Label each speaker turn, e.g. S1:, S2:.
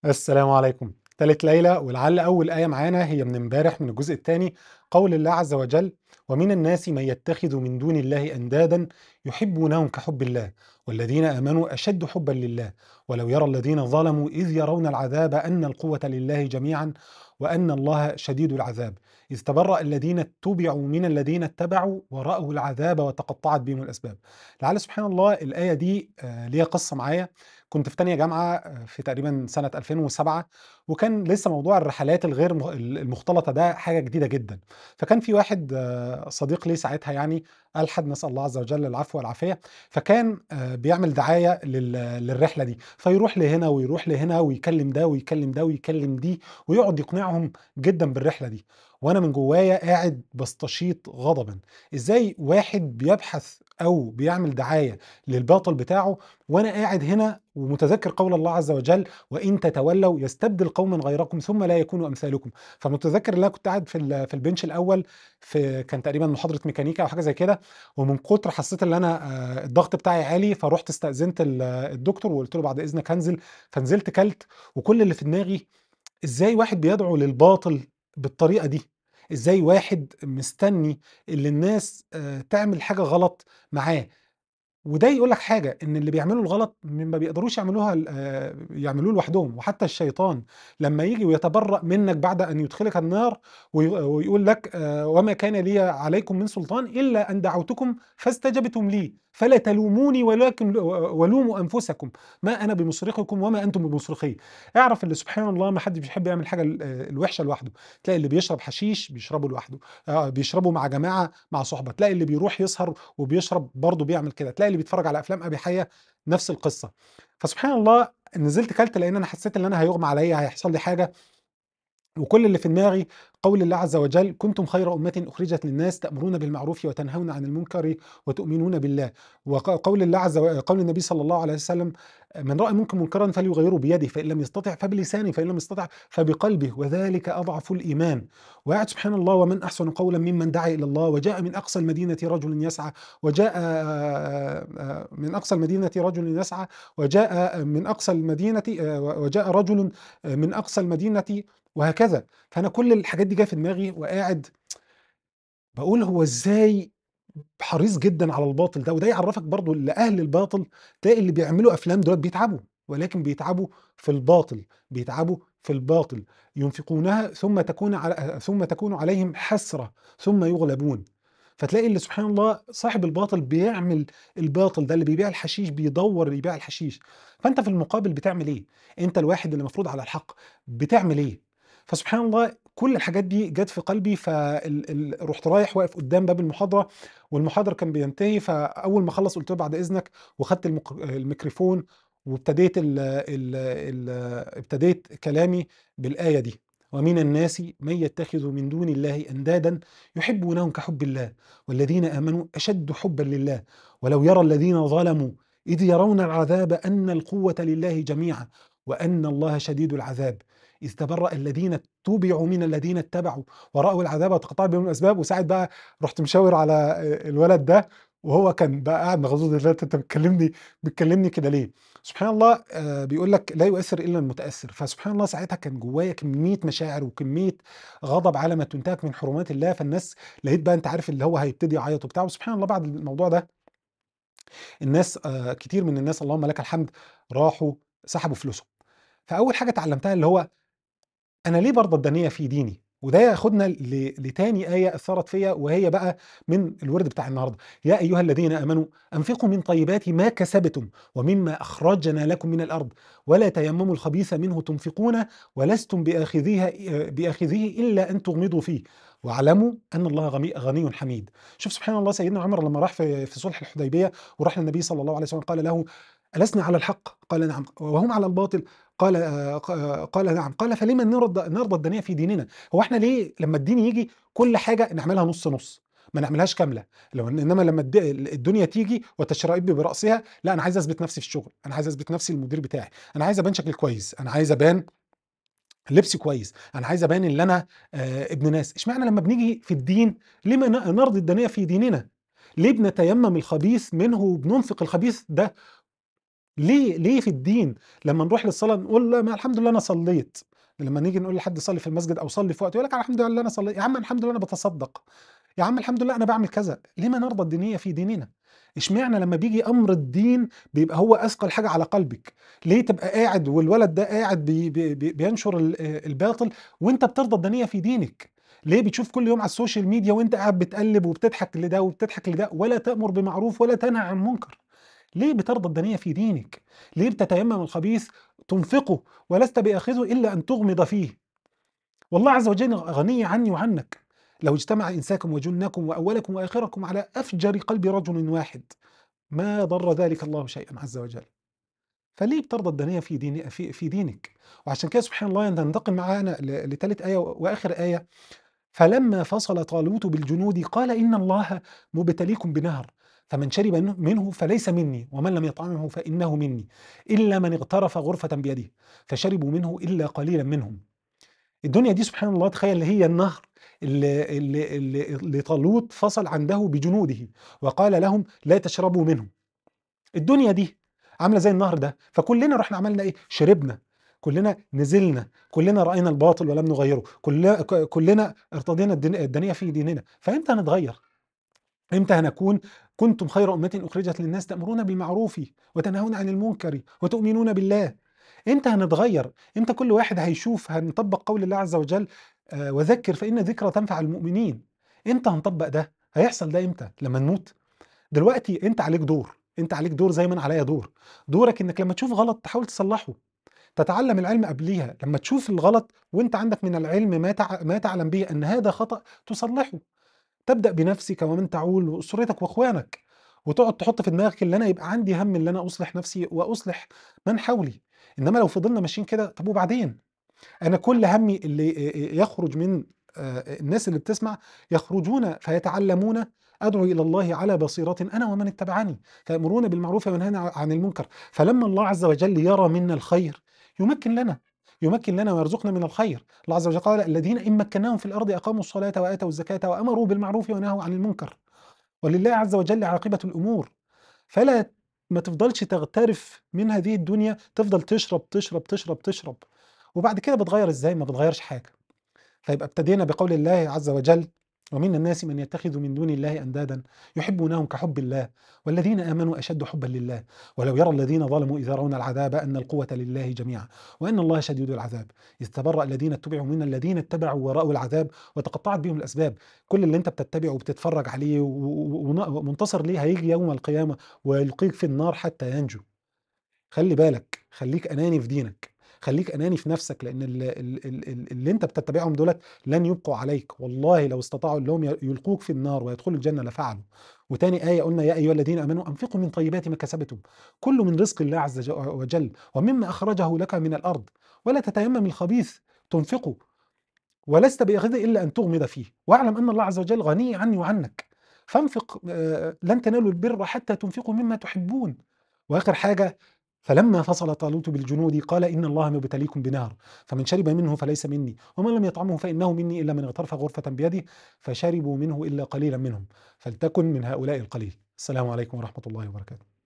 S1: السلام عليكم. تالت ليلة، ولعل أول آية معانا هي من امبارح من الجزء الثاني، قول الله عز وجل: ومن الناس من يتخذ من دون الله أندادا يحبونهم كحب الله والذين آمنوا أشد حبا لله ولو يرى الذين ظلموا إذ يرون العذاب أن القوة لله جميعا وأن الله شديد العذاب إذ تبرأ الذين اتبعوا من الذين اتبعوا ورأوا العذاب وتقطعت بهم الأسباب. لعل سبحان الله الآية دي ليها قصة معايا. كنت في تانية جامعة في تقريبا سنة 2007، وكان لسه موضوع الرحلات الغير المختلطة ده حاجة جديدة جدا. فكان في واحد صديق لي ساعتها، يعني ألحد، نسأل الله عز وجل العفو والعافية، فكان بيعمل دعاية للرحلة دي، فيروح لهنا ويروح لهنا ويكلم ده ويكلم ده ويكلم دي ويقعد يقنعهم جدا بالرحلة دي. وأنا من جوايا قاعد بستشيط غضبا، إزاي واحد بيبحث أو بيعمل دعاية للباطل بتاعه وأنا قاعد هنا ومتذكر قول الله عز وجل: وإن تتولوا يستبدل قوما غيركم ثم لا يكونوا أمثالكم. فمتذكر ان انا كنت قاعد في البنش الأول، في كان تقريبا محاضرة ميكانيكا أو حاجة زي كده، ومن كتر حسيت ان انا الضغط بتاعي عالي، فروحت استأذنت الدكتور وقلت له بعد إذنك هنزل. فنزلت كلت، وكل اللي في دماغي إزاي واحد بيدعو للباطل بالطريقة دي، ازاي واحد مستني اللي الناس تعمل حاجة غلط معاه. وده يقول لك حاجة، ان اللي بيعملوا الغلط ما بيقدروش يعملوها، يعملوه لوحدهم. وحتى الشيطان لما يجي ويتبرأ منك بعد ان يدخلك النار ويقول لك: وما كان لي عليكم من سلطان الا ان دعوتكم فاستجبتم لي فلا تلوموني ولكن ولوموا انفسكم ما انا بمصرخكم وما انتم بمصرخي. اعرف اللي سبحان الله ما حد بيحب يعمل حاجة الوحشة لوحده. تلاقي اللي بيشرب حشيش بيشربه لوحده، بيشربه مع جماعة مع صحبة. تلاقي اللي بيروح يسهر وبيشرب برضه بيعمل كده. تلاقي اللي بيتفرج على افلام اباحية نفس القصة. فسبحان الله نزلت كلت لان انا حسيت ان انا هيغمى عليا، هيحصل لي حاجة. وكل اللي في دماغي قول الله عز وجل: كنتم خير أمة أخرجت للناس تأمرون بالمعروف وتنهون عن المنكر وتؤمنون بالله. وقول الله عز وجل، قول النبي صلى الله عليه وسلم: من رأى منكم منكرا فليغيره بيده، فإن لم يستطع فبلسانه، فإن لم يستطع فبقلبه، وذلك أضعف الإيمان. وقعد سبحان الله: ومن أحسن قولا ممن دعا إلى الله وجاء من أقصى المدينة رجل يسعى، وجاء من أقصى المدينة رجل يسعى، وجاء من أقصى المدينة، وجاء رجل من أقصى المدينة، وهكذا. فأنا كل الحاجات دي جاية في دماغي وقاعد بقول هو ازاي حريص جدا على الباطل ده. وده يعرفك برضو لأهل الباطل، تلاقي اللي بيعملوا أفلام دول بيتعبوا، ولكن بيتعبوا في الباطل، بيتعبوا في الباطل، ينفقونها ثم تكون عليهم حسرة ثم يغلبون. فتلاقي اللي سبحان الله صاحب الباطل بيعمل الباطل ده، اللي بيبيع الحشيش بيدور يبيع الحشيش. فأنت في المقابل بتعمل ايه؟ انت الواحد اللي مفروض على الحق بتعمل ايه؟ فسبحان الله كل الحاجات دي جت في قلبي. فرحت رايح واقف قدام باب المحاضرة، والمحاضرة كان بينتهي، فأول ما خلص قلت له بعد إذنك، وخدت الميكروفون وابتديت ابتديت كلامي بالآية دي: ومن الناس من يتخذ من دون الله أندادا يحبونهم كحب الله والذين آمنوا أشد حبا لله ولو يرى الذين ظلموا إذ يرون العذاب أن القوة لله جميعا وأن الله شديد العذاب إذ تبرأ الذين اتبعوا من الذين اتبعوا ورأوا العذاب وتقطعت بهم الأسباب. وساعد بقى رحت مشاور على الولد ده، وهو كان بقى قاعد مغزوز: انت بتكلمني كده ليه؟ سبحان الله بيقول لك لا يؤثر الا المتاثر. فسبحان الله ساعتها كان جوايا كمية مشاعر وكمية غضب على ما تنتهك من حرمات الله. فالناس لقيت بقى انت عارف اللي هو هيبتدي يعيط وبتاع. وسبحان الله بعد الموضوع ده الناس كتير من الناس اللهم لك الحمد راحوا سحبوا فلوسهم. فاول حاجة اتعلمتها اللي هو أنا ليه برضى الدنيا في ديني؟ وده ياخدنا لتاني آية أثرت فيا، وهي بقى من الورد بتاع النهارده: يا أيها الذين آمنوا أنفقوا من طيبات ما كسبتم ومما أخرجنا لكم من الأرض ولا تيمموا الخبيث منه تنفقون ولستم بآخذيه إلا أن تغمضوا فيه واعلموا أن الله غني حميد. شوف سبحان الله سيدنا عمر لما راح في صلح الحديبية وراح للنبي صلى الله عليه وسلم قال له: ألسنا على الحق؟ قال نعم. وهم على الباطل؟ قال نعم. قال: فلما نرضى الدنيا في ديننا؟ هو احنا ليه لما الدين يجي كل حاجة نعملها نص نص، ما نعملهاش كاملة؟ لو انما لما الدنيا تيجي وتشرئب برأسها، لا انا عايز اثبت نفسي في الشغل، انا عايز اثبت نفسي للمدير بتاعي، انا عايز ابان شكلي كويس، انا عايز ابان لبسي كويس، انا عايز ابان ان انا ابن ناس. اشمعنى لما بنيجي في الدين ليه ما نرضي الدنيا في ديننا؟ ليه بنتيمم الخبيث منه وبننفق الخبيث ده؟ ليه في الدين لما نروح للصلاة نقول لا ما الحمد لله أنا صليت؟ لما نيجي نقول لحد صلي في المسجد أو صلي في وقت يقول لك الحمد لله أنا صليت، يا عم الحمد لله أنا بتصدق، يا عم الحمد لله أنا بعمل كذا. ليه ما نرضى الدينية في ديننا؟ اشمعنى لما بيجي أمر الدين بيبقى هو أثقل حاجة على قلبك؟ ليه تبقى قاعد والولد ده قاعد بي بي بي بينشر الباطل وانت بترضى الدنية في دينك؟ ليه بتشوف كل يوم على ال social media وانت قاعد بتقلب وبتضحك لده وبتضحك لده ولا تأمر بمعروف ولا تنهى عن منكر؟ ليه بترضى الدنية في دينك؟ ليه بتتيمم الخبيث تنفقه ولست بآخذه إلا أن تغمض فيه؟ والله عز وجل غني عني وعنك. لو اجتمع إنساكم وجنكم وأولكم وآخركم على أفجر قلب رجل واحد ما ضر ذلك الله شيئا عز وجل. فليه بترضى الدنية في دينك؟ وعشان كده سبحان الله ننتقل معانا لثالث آية وآخر آية. فلما فصل طالوت بالجنود قال إن الله مبتليكم بنهر فمن شرب منه فليس مني ومن لم يطعمه فإنه مني إلا من اغترف غرفة بيده فشربوا منه إلا قليلا منهم. الدنيا دي سبحان الله تخيل هي النهر اللي طالوت فصل عنده بجنوده وقال لهم لا تشربوا منه. الدنيا دي عاملة زي النهر ده، فكلنا رحنا عملنا ايه؟ شربنا، كلنا نزلنا، كلنا رأينا الباطل ولم نغيره، كلنا ارتضينا الدنيا في ديننا. فامتى هنتغير؟ امتى هنكون كنتم خير أمة أخرجت للناس تأمرون بالمعروف وتنهون عن المنكر وتؤمنون بالله؟ امتى هنتغير؟ امتى كل واحد هيشوف هنطبق قول الله عز وجل وذكر فإن ذكرى تنفع المؤمنين؟ امتى هنطبق ده؟ هيحصل ده امتى؟ لما نموت؟ دلوقتي انت عليك دور، انت عليك دور زي ما انا عليا دور. دورك انك لما تشوف غلط تحاول تصلحه، تتعلم العلم قبليها. لما تشوف الغلط وانت عندك من العلم ما تعلم به ان هذا خطأ تصلحه. تبدأ بنفسك ومن تعول وأسرتك واخوانك، وتقعد تحط في دماغك اللي انا يبقى عندي هم اللي انا اصلح نفسي واصلح من حولي. انما لو فضلنا ماشيين كده طب وبعدين؟ انا كل همي اللي يخرج من الناس اللي بتسمع يخرجون فيتعلمون ادعو الى الله على بصيرة انا ومن اتبعني فيأمرون بالمعروف وينهون عن المنكر. فلما الله عز وجل يرى منا الخير يمكن لنا ويرزقنا من الخير. الله عز وجل قال الذين إن مكناهم في الأرض أقاموا الصلاة وآتوا الزكاة وأمروا بالمعروف ونهوا عن المنكر. ولله عز وجل عاقبة الأمور. فلا ما تفضلش تغترف من هذه الدنيا، تفضل تشرب تشرب تشرب تشرب، وبعد كده بتغير ازاي؟ ما بتغيرش حاجة. فيبقى ابتدينا بقول الله عز وجل ومن الناس من يتخذ من دون الله أندادا يحبونهم كحب الله والذين آمنوا أشد حبا لله ولو يرى الذين ظلموا إذا رون العذاب أن القوة لله جميعا وأن الله شديد العذاب إذ تبرأ الذين اتبعوا من الذين اتبعوا ورأوا العذاب وتقطعت بهم الأسباب. كل اللي انت بتتبعه وبتتفرج عليه ومنتصر ليه هيجي يوم القيامة ويلقيك في النار حتى ينجو. خلي بالك، خليك أناني في دينك، خليك أناني في نفسك، لأن اللي أنت بتتبعهم دولت لن يبقوا عليك. والله لو استطاعوا أنهم يلقوك في النار ويدخلوا الجنة لفعلوا. وتاني آية قلنا يا أيها الذين آمنوا أنفقوا من طيبات ما كسبتم كل من رزق الله عز وجل ومما أخرجه لك من الأرض ولا تتيمم الخبيث تنفقوا ولست بأخذه إلا أن تغمض فيه واعلم أن الله عز وجل غني عني وعنك فانفق، لن تنالوا البر حتى تنفقوا مما تحبون. وآخر حاجة فلما فصل طالوت بالجنود قال إن الله مبتليكم بنهر فمن شرب منه فليس مني ومن لم يطعمه فإنه مني إلا من اغترف غرفة بيده فشربوا منه إلا قليلا منهم فلتكن من هؤلاء القليل. السلام عليكم ورحمة الله وبركاته.